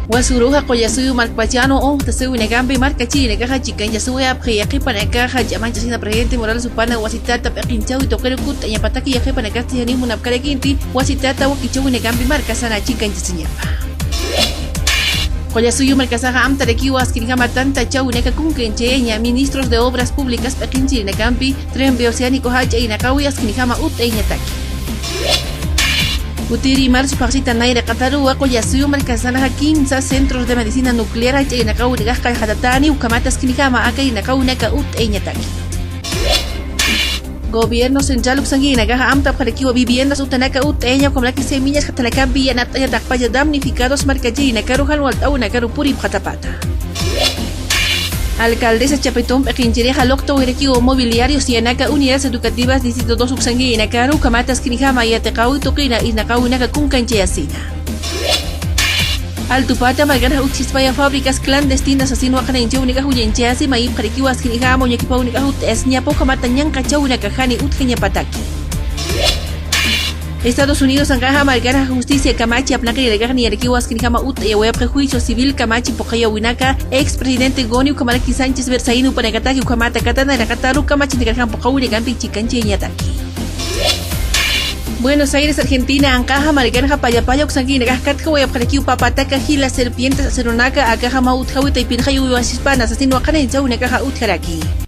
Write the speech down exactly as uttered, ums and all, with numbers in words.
Wasuruxa Qullasuyu markpachan uñt'asiwinakampi markachirinakaxa chikanchasiwayapxi yaqhipanakaxa ch'amanchasina presidente Morales Upana wasitata p'iqinchawi tuqiru kutt'añapataki yaqhipanakasti janiw munapkarakinti wasitata wakichawinakampi markasana chikanchasiñapa. Qullasuyu markasaxa amtarakiwa askinjama tantachawinaka kunkanchayaña ministros de obras públicas p'iqinchirinakampi tren bioceánico jach'a inaqawi askinjama utt'ayañataki. Utiri marzo phaxsita nayraqataruwa Qullasuyu markasanaxa kimsa centros de medicina nuclear jach'a inaqawinakax qallqatatäni ukhamat askinjama aka inaqawinaka utt'ayañataki. Gobierno central uksankinakaxa amtapxarakiwa viviendas utanaka utt'ayaña ukhamaraki semillas khatanakampi yanapt'añataqpalla damnificados markachirinakaru jan walt'awinakaru puripxatapata. Alcaldesa Chapetón p'iqinchirixa luqtawirakiwa mobiliarios yanaka unidades educativas distrito dos uksankinakaru ukhamat askinjama yatiqawi tuqina inaqawinaka kunkanchayasina. Altupata markanax utjispaya fábricas clandestinas sasin waqaninchawinakax uñanchasi mayipxarakiwa askinjama uñakipawinakax utt'ayasiñapa ukhamata ñanqachawinaka jani utjañapataki. Estados Unidos anqaxa markanaxa justicia kamachi apnaqinirakax niyarakiwa askinjama utt'ayawayapxi juicio civil kamachi puqayawinaka ex presidente Goni ukhamaraki Sánchez Berzaín upanakataki ukhamata katananakataru kamachinakarjam puqawinakampi chikanchayañataki. Buenos Aires Argentina anqaxa markanaxa pallapalla uksankinakax katkawayapxarakiw papataka jila serpientes aseronaka akaxama utjawi taypinxayuwiwasispana sasin waqaninchawinakaxa utjaraki.